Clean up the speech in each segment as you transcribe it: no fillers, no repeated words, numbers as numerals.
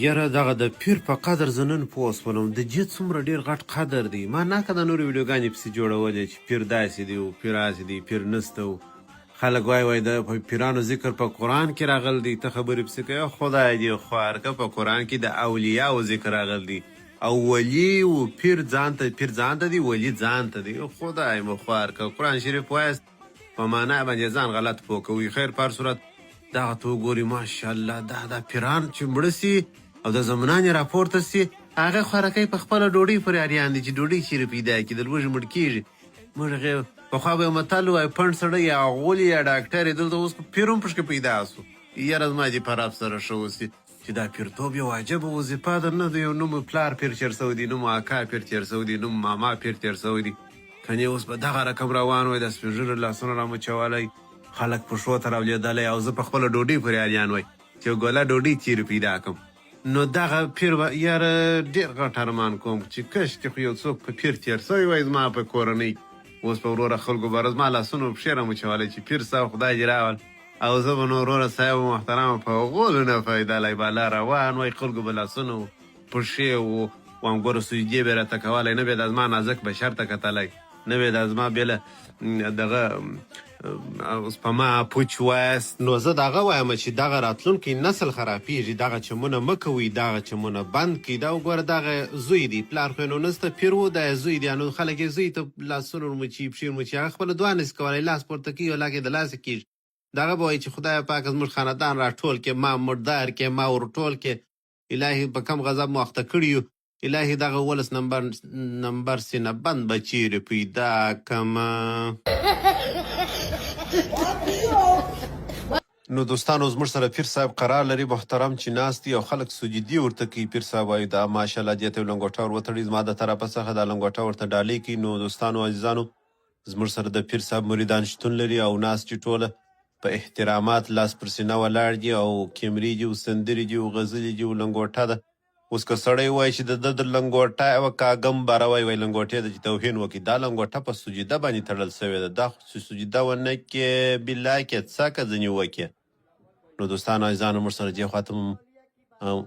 یره دغه د پیر په قدر زه نن پوه سولم د جې څومره ډیر غټ قدر دی ما ناکه د نورې ویډیوګانې پسې جوړولې چې پیر داسې دی او پیر هسې دی پیر نسته او خلک وای وای د پیرانو ذکر په قرآن کې راغل دی ته خبرې پسې کوې خدای دې خوار که په قرآن کې د اولیاو ذکر راغل دی او ولی او پیر ځانته پیر ځانته دی ولی ځانته دی خدای مو خوار که قرآن شریف وایاست په معنا باندې ځان غلط پوه کوي خیر په هر صورت دغه ته وګوري ماشاءالله دا دا پیران چې مړه سي او د زمنان یې راپورته سي هغه خورکی په خپله ډوډۍ پورې اریان دي چې ډوډۍ چیرې پیدا کړي د لوږې مړ کېږي موږ هغې پخوا به یو متل وایي پنډ سړی یا غول یا ډاکټر یې دلته اوس خو پیر هم پکښې پیدا سو یاره زما دې په رب سره ښه وسي چې دا پیرتوب یو عجبه وظیفه ده نه د یو نوم پلار پیر تېر سوی دی نوم اکا پیر تېر سوی دی نوم ماما پیر تېر سوی دی کنې اوس به دغه رقم روان وای د سپین ږیرو لاسونه رامچولی خلک پښو ته راولېدلی او زه په خپله ډوډۍ پورې اریان وای چې یو ګوله ډوډۍ چیرې پیدا کړم نو دغه پیر به یاره ډېر غټ ارمان کوم چې کشکې خو یو څوک په پیر تېر سوی وای زما په کورنۍ اوس به وروره خلکو به زما لاسونو پښې رامچولی چې پیر صاحب خدای دې راول او زه به نو وروره صاحب محترم په غولو نه فایدلی بالا روان وای خلکو به لاسونه پښې و وام ګوره سجدې به راته کولی نه به دا زما نازک بشر ته کتلی نه به دا زما بېله دغه اوس په ما پوچ وایاست. نو زه دغه وایم چې دغه راتلونکی نسل خرابیږي دغه چمونه مه کوئ دغه چمونه بند کړئ دا وګوره دغه زوی دی پلار خو یې نو نسته پیر و دا یې زوی دی نو خلک یې زوی ته لاسونه ورمچوي پښې ورمچوي هغه خپله دعا نشي کولی لاس پورته کوي ولاکه یې د لاسه کیږي دغه به وایي چې خدایه پاکه زموږ خاندان راټول کړې ما مردار کړې ما ورټول کړې الهي په کم غضب مو اخته کړي یو الهي دغه 17 نمبر نمبر سینه بند به چیرې پیدا کم. نو دوستانو زموږ سره پیر صاحب قرار لري محترم چې ناست دي او خلک سجدي ورته کوي پیر صاحب وایي دا ماشاءالله دې ته یو لنګوټه ور وتړي زما د طرفه څخه دا لنګوټه ورته ډالۍ کوي نو دوستانو عزیزانو زموږ سره د پیر صاحب مریدان شتون لري او ناست دي ټوله په احترامات لاس پر سینه ولاړ دي او کیمرې دي او سندرې دي او غزلې دي او لنګوټه ده اوس که سړی ووایي چې د ده د لنګوټه یوه کاږم باره وای وای لنګوټې ته چې توهین وکړي دا لنګوټه په سجده باندې تړل شوې ده دا خو چې سجده ونه کړې بالله کې څکه ځنې وکړې نو دوستانو عزیزانو موږ سره دې خواته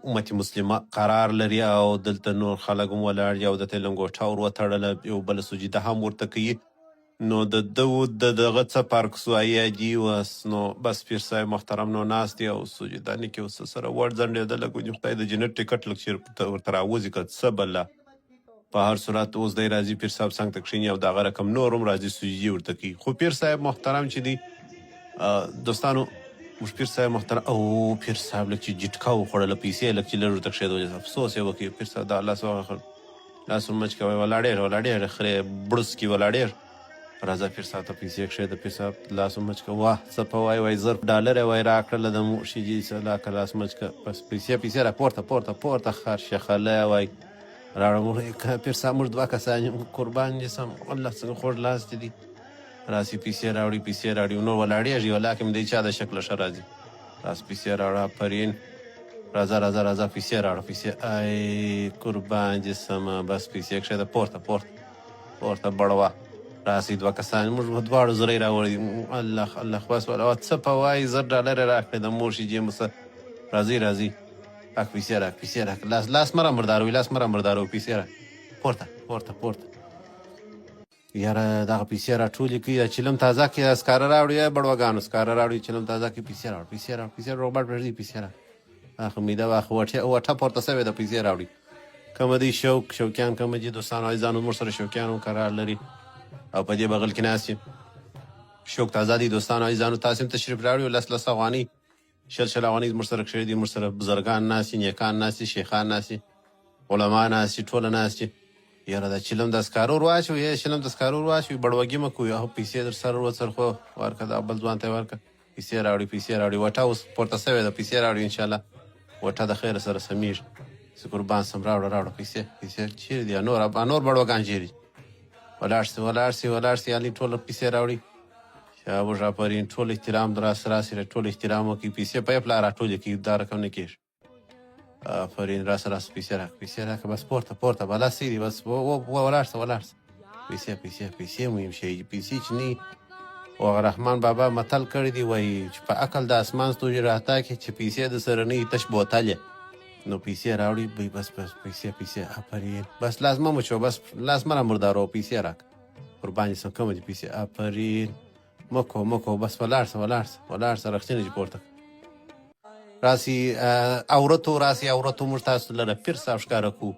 امت مسلمه قرار لري او دلته نور خلک هم ولاړ دي او دته لنګوټه ور وتړله یو بل سجده هم ورته کوي نو د ده و د دغه څه فرق سو ایا دي وس نو بس پیر صاحب محترم نو ناست دی او سجده نه کې اوس سره وړ ځنډېدله ګوندې خدای د جنت ټکټ لږ چېرته ورته راوځي که څه بله په هر صورت اوس دی راځي پیر صاحب څنګ ته کښېني او دغه رقم نور هم راځي سجدې ورته کوي خو پیر صاحب محترم چې دی دوستانو موږ پیر صاحب محترم او پیر صاحب لږ چې جټکا وخوړله پیسې لږ چې لږ ورته کښېدولې افسوس یې وکړي پیر صاحب دا لاس وغه لاس ور مچ کوي ولاړېږه ولاړېږه خرې بړسکي ولاړېږه راځه پیر صاحب ته پیسې کښېږده پیر صاحب لاس ور مچ که واه څه په وای وای 1000 ډالر یې وای راکړله د مور شي جي لاکه لاس مچ که بس پیسې پیسې را پورته پورته پورته خر شخله وای راوړه موږ پیر صاحب موږ دوه کسان یو قربان دې سم الله څنګه خوږ لاس دې دی راسي پیسې راوړي پیسې راوړي نور ولاړېږي ولاکه مې د چا د شکله ښه راځي راس پیسې راوړه آفرین راځه راځه راځه پیسې راوړه پیسې ای قربان دې سم بس پیسې کښېده پورته پورته پورته بړوه راسي دوه کسان موږ به دواړو زری راوړي الله الله بس ولا څه په وای 1000 ډالر راکړې د مور شي جې مسه راځي راځي راک پیسې راک پیسې راک لاس لاس مره مرداروي لاس مره مرداروي پیسې راک پورته پورته پورته یاره دغه پیسې راټولې کړي دا چلم تازه کړي دا سکاره راوړي ای بړوګانو سکاره راوړي چلم تازه کړي پیسې راوړي پیسې راوړي پیسې روغبړ پرېږدي پیسې راوړي اخ میده واخ وټه وټه پورته سوې ده پیسې راوړي کوم دی شوق شوقیان کوم دي دوستانو عزیزانو موږ سره شوقیان هم قرار لري او په دې بغل کې ناست یم شوق تازه دي دوستانو عزیزانو تاسو هم تشریف راوړي لس لس افغانۍ 20 20 افغانۍ موږ سره کښېږدي موږ سره بزرګان ناست دي نیکان ناست دي شیخان ناست دي علما ناست دي ټوله ناست دي یاره دا چلم د سکارو ور واچوي یې چلم د سکارو ور واچوي بړوګي مه کوي او پیسې در سره وڅرخو ورکه دا بل ځوان ته یې ورکه پیسې راوړي پیسې راوړي وټه اوس پورته سوې ده پیسې راوړي انشاءالله وټه د خیره سره سمیږي زه قربان سم راوړه راوړه پیسې پیسې چیرې دي نور نور بړوګان چیرې ولاړ سي ولاړ سي ولاړ سي علي ټول پیسې راوړي شابه آفرین ټول احترام درا سره سره ټول احترام وکړي پیسې په پلا راټولې کړي دا رقم نه کېږي آفرین راسه راسه پیسې راکړه پیسې راکړه بس پورته پورته بلا سیری بس و ولاړ سه ولاړ سه پیسې پیسې پیسې مهم شی دي پیسې چې نه او هغه رحمان بابا متل کړی دی وایي چې په عقل د اسمان ستوري راتا کې چې پیسې د سره نه تش بوتل یې. نو پیسې راوړي بی بس بس پیسې پیسې آفرین بس لاس مه مچوه بس لاس مه را مرداروه پیسې راکړه قربان دې سم کومه دې پیسې آفرین مه کوه مه کوه بس ولاړ سه ولاړ سه ولاړ سه رښتینه دې پورته راسي عورتو راسي عورتو موږ تاسو لره پیر صاحب ښکاره کو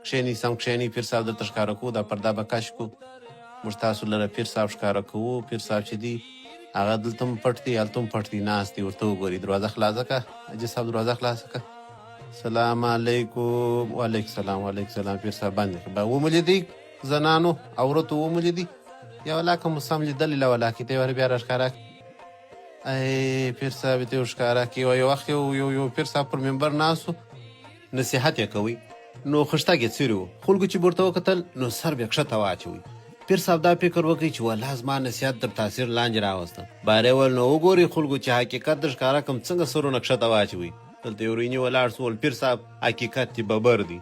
کښېنئ سم کښېنئ پیر صاحب درته ښکاره کوو دا پرده به کش کو موږ تاسو لره پیر صاحب ښکاره کوو پیر صاحب چې دی هغه دلته هم پټ دی هلته هم پټ دی ناست دی ورته وګورئ دروازه خلاصه که حاجي صاحب دروازه خلاصه که سلام علیکم وعلیکم سلام وعلیکم سلام پیر صاحب باندې که ومو لیدی زنانو عورتو ومو لیدی یا ولاکه مو سم لیدلی لا ولاکه ته یې بیا راښکاره ای پیر صاحب ته ښکاره کی یو وخت یو یو یو پیر صاحب پر منبر ناسو نصیحت یې کوي نو خښتګ یې څیري وو خلکو چې ورته وکتل نو سر به کښته واچوي پیر صاحب دا فکر وکړي چې والله زما نصیحت تر تاثیر لاندې راوستم باره ول نو وګوري خلکو چې حقیقت در ښکاره کم څنګه سرونه کښته واچوي دلته یو ریني ولاړ سول پیر صاحب حقیقت دې ببر دی.